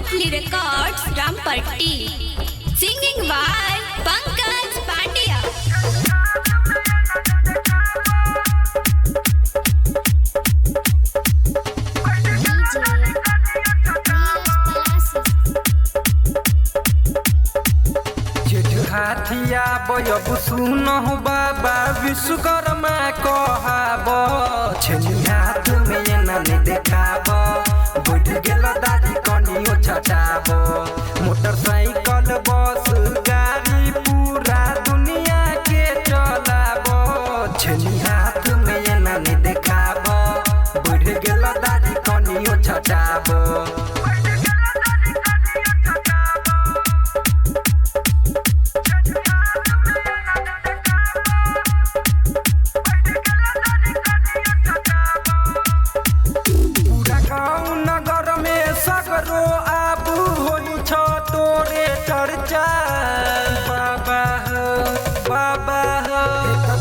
Maithili records Rampatti. Singing by Pankaj Pandya. DJ Neeraj Palasi. जेठ हाथिया बयब सुनहु बाबा विश्वकर्मा कहाब, छेनी हाथ में एना ने देखाब, बैठ गेल दादी कनियो छटाब। मोटरसाइकिल बस गाड़ी पूरा दुनिया के चलाब, छेनी हाथ में एना ने देखाब, बैठ गेल दादी कनियो छटाब। पूरा गाँव नगर में सगरो आबू होई छ तोरे चर्चा। बाबा हो बाबा हो,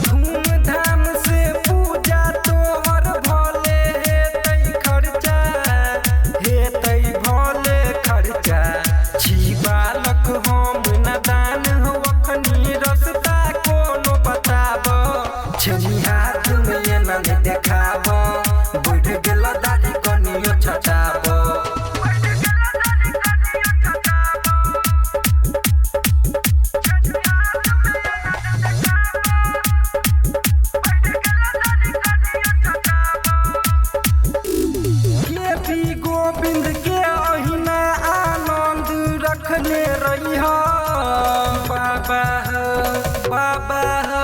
धूमधाम से पूजा तोहर भले हेतै खर्चा, हेतै भले खर्चा। छी बालक हम नदान हो अखनी रस्ता कोनो बताब, छेनी हाथ में एना ने देखाब, बैठ गेल दादी कनियो छटाब। के पी गोविंद के अहिना आनंद रखने रही बाबा हो बाबा हो।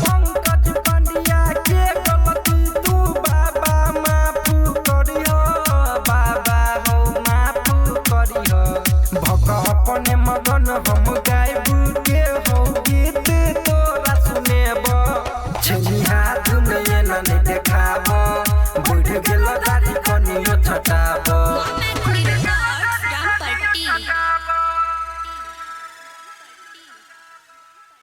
पंकज पंड्या के गलती तू बाबा माफ करिह, बाबा हो माफ करिह। भक अपने मगन हम